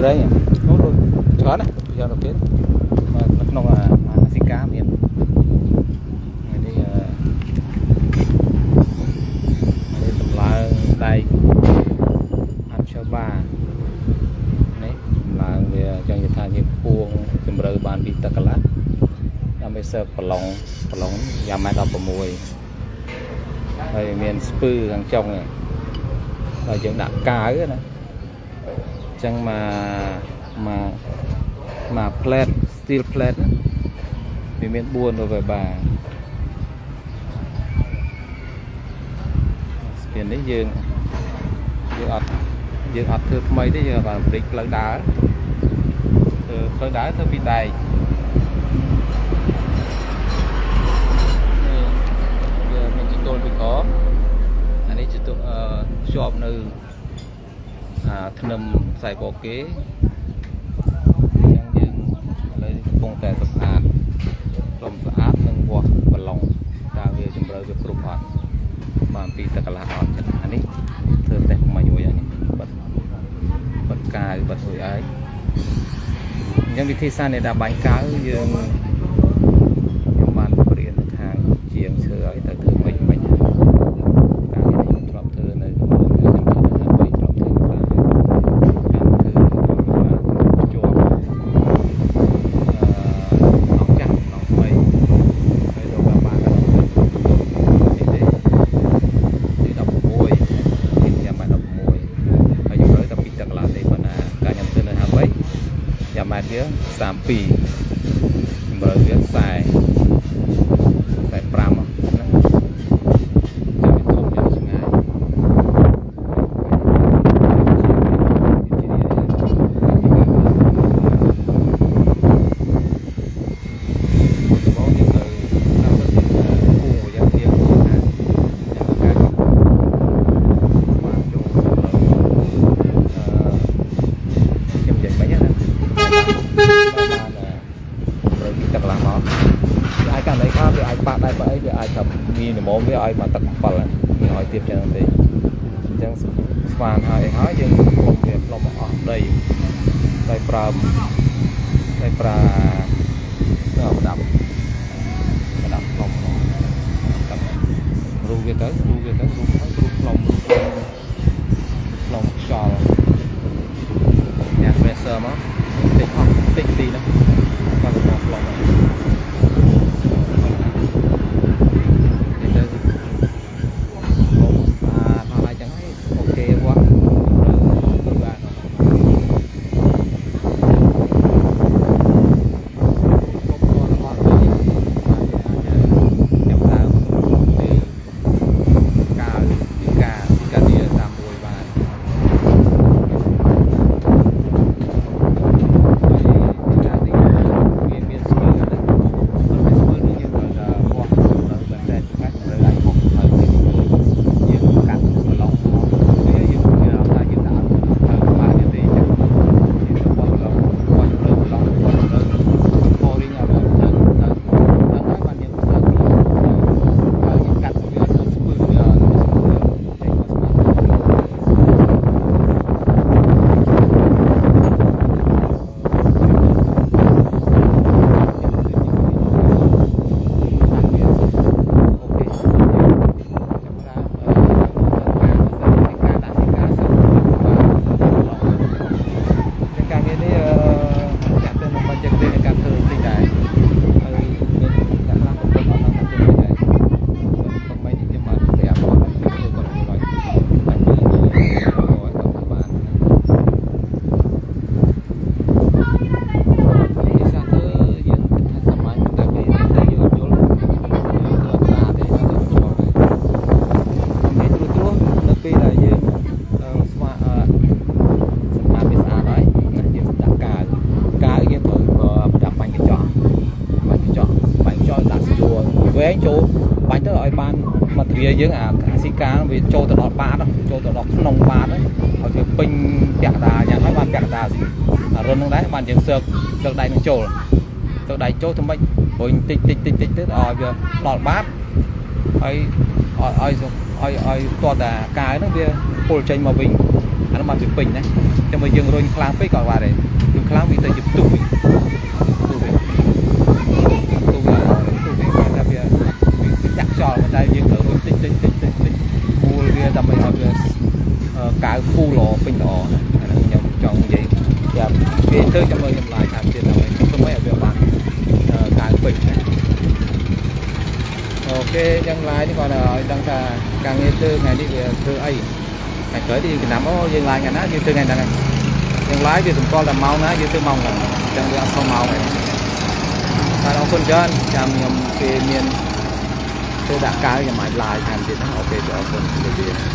ស្រេងអូដូចច្រើនណាច្រើនទៅទៀតបាទនៅក្នុងអាស៊ីកាមានថ្ងៃនេះអឺនេះតម្លើងដែកអាប់ឆបានេះតម្លើងវាចង់និយាយថាយើងពួងជំរឿបានពីទឹកកន្លះដើម្បីសើបប្រឡងប្រឡងយ៉ាម៉ែត្រ16ហើយមានស្ពឺខាងចុងនេះដល់យើងដាក់កាវណាអញ្ចឹងមកមកមក plate steel plate ណាវាមាន4ទៅវាបាទស្ពាននេះយើងយើងអត់យើងអត់ធ្វើថ្មីទេយើងបានព្រិចផ្លូវដើរធ្វើផ្លូវដើរធ្វើពីដែកនេះវាមានជីទល់ពីក្រោមអានេះជាទុអឺភ្ជាប់នៅអាធ្នឹមខ្សែបកគេអញ្ចឹងយើងឥឡូវកំពុងតែសម្អាតផ្លុំស្អាតនិងវាស់ប្រឡងតើវាជំរឿវាគ្រប់អត់បានពីទឹកកន្លះអត់ចឹងអានេះធ្វើតេស្តមិញមួយអានេះបិទបិទកាវបិទរួចហើយអញ្ចឹងវិធីសាស្ត្រនៃការបាញ់កាវយើងខ្ញុំបានបរៀនខាងជាងឈើឲ្យទៅធ្វើមិនមិនការនេះខ្ញុំធ្លាប់ធ្វើនៅខ្ញុំធ្វើនៅហាបីធ្លាប់ធ្វើខ្លះការធ្វើបានភ្ជាប់អឺអងចាស់ឡងថ្មីហើយដល់បានដល់នេះទេទី16ទីយ៉ាម៉ែ16ហើយជម្រៅតែពីទឹកកន្លះទេប៉ុន្តែការខ្ញុំធ្វើនៅ53យ៉ាម៉ែត្រវា32ជម្រៅវា40 45ណាចាំវាធំយ៉ាងឆ្ងាយបងយើងទៅតាមទៅគូយ៉ាងទៀងថាយ៉ាងការបានចូលអឺខ្ញុំនិយាយមិញណាបានត្រូវពីទឹកកន្លះមកវាអាចករណីខ្លះវាអាចប៉ះដែរបើអីវាអាចថាមានល្មមវាឲ្យមកទឹក7មានឲ្យទៀតចឹងទេអញ្ចឹងស្មានហើយហើយយើងផ្លុំវាផ្លុំមកអស់ដីដោយប្រើដោយប្រើប្រដាប់ប្រដាប់ផ្លុំទឹករូវាទៅរូវាទៅរូហើយរូផ្លុំរូផ្លុំផ្លុំខ្យល់ញ៉ាំ pressure មកតិចអស់តិចទីហ្នឹងគាត់មកផ្លុំហើយទៅផ្លុំស្អាតហើយចឹងហើយ OK វត្តទៅបានគ្រប់គ្រាន់របស់ទីបានចាប់ដើមទីកាលពីការពីការនេះតាមមួយបានហើយពីការនេះវាមានស្ពឺណាប៉ុន្តែស្ពឺនេះយើងត្រូវតែវាស់ត្រូវតែតែជួនកាលត្រូវអាចខុសត្រូវទីយើងកាត់ប្រឡងមកវាយើងមានអារម្មណ៍ថាយើងដាក់ត្រូវស្មើគ្នាទេអញ្ចឹងយើងទៅវាស់ប្រឡងវាស់ជម្រៅប្រឡងវាស់ជម្រៅខរីងឲ្យត្រូវត្រូវដល់ហើយបានយើងសើប្រឡងហើយយើងកាត់វាឲ្យស្ពឺវាស្ពឺវាចេញមកស្មើ OK ចាប់ដើមការដាក់សិកាសិកាការងារនេះចាក់ទៅនឹងបច្ចេកទេសនៃការធ្វើតិចដែរហើយមានអ្នកខ្លះក៏គាត់អត់ដឹងថាធ្វើមិនដែរប៉ុន្តែនេះខ្ញុំបានប្រាប់គាត់ឲ្យធ្វើគាត់ធ្វើឲ្យបាច់ពីគាត់គាត់ធ្វើបានភាសាធ្វើយើងគិតថាសាមញ្ញតែពេលធ្វើយើងអត់យល់ធ្វើអត់ស្អាតទេតែធ្វើជាប់ដែរនិយាយត្រួសត្រាសនៅពេលដែលយើងស្វាសម្អាតវាស្អាតហើយណាយើងដាក់កាវកាវយើងត្រូវប្រដាប់បាញ់កញ្ចក់បាញ់កញ្ចក់បាញ់កញ្ចក់ដាក់ស្យួរវែងចូលបាញ់ទៅឲ្យបានមកទ្រាយើងអាស៊ីកាវាចូលទៅដល់បាតចូលទៅដល់ក្នុងបាតឲ្យវាពេញពាក់កណ្ដាលយ៉ាងហើយបានពាក់កណ្ដាលរុនហ្នឹងដែរបានយើងសើកសើកដៃនឹងចូលសើកដៃចូលធ្វើម៉េចរុញតិចតិចតិចតិចទៅឲ្យវាដល់បាតហើយឲ្យឲ្យឲ្យឲ្យតតែកាវហ្នឹងវាពុលចេញមកវិញអា ហ្នឹងបានវាពេញណាចាំបើយើងរុញខ្លាំងពេកក៏បានដែររុញខ្លាំងវាទៅជាផ្ទុះវិញផ្ទុះវិញផ្ទុះវាផ្ទុះវិញគេថាវាវាចាក់ខ្យល់ប៉ុន្តែយើងត្រូវរុញតិចតិចតិចតិចតិចមូលវាដើម្បីឲ្យវាកាវពូល្អពេញល្អណាអាហ្នឹងខ្ញុំចង់និយាយប្រាប់គេធ្វើចាំមើលខ្ញុំ live តាមទៀតដើម្បីធ្វើម៉េចឲ្យវាបានកាវពេញណាOK យ៉ាង live នេះគាត់ឲ្យដឹងថាការងារធ្វើថ្ងៃនេះវាធ្វើអីថ្ងៃក្រោយនេះយើងចំណាំអូយើង live ថ្ងៃណាយើងធ្វើថ្ងៃហ្នឹងហើយយើង live វាសម្គាល់តែម៉ោងណាយើងធ្វើម៉ោងហ្នឹងអញ្ចឹងវាអត់ខុសម៉ោងទេបាទអរគុណច្រើនចាំខ្ញុំគេមានធ្វើដាក់កាវខ្ញុំអាច live ថែមទៀតណាOK អរគុណជម្រាបលា។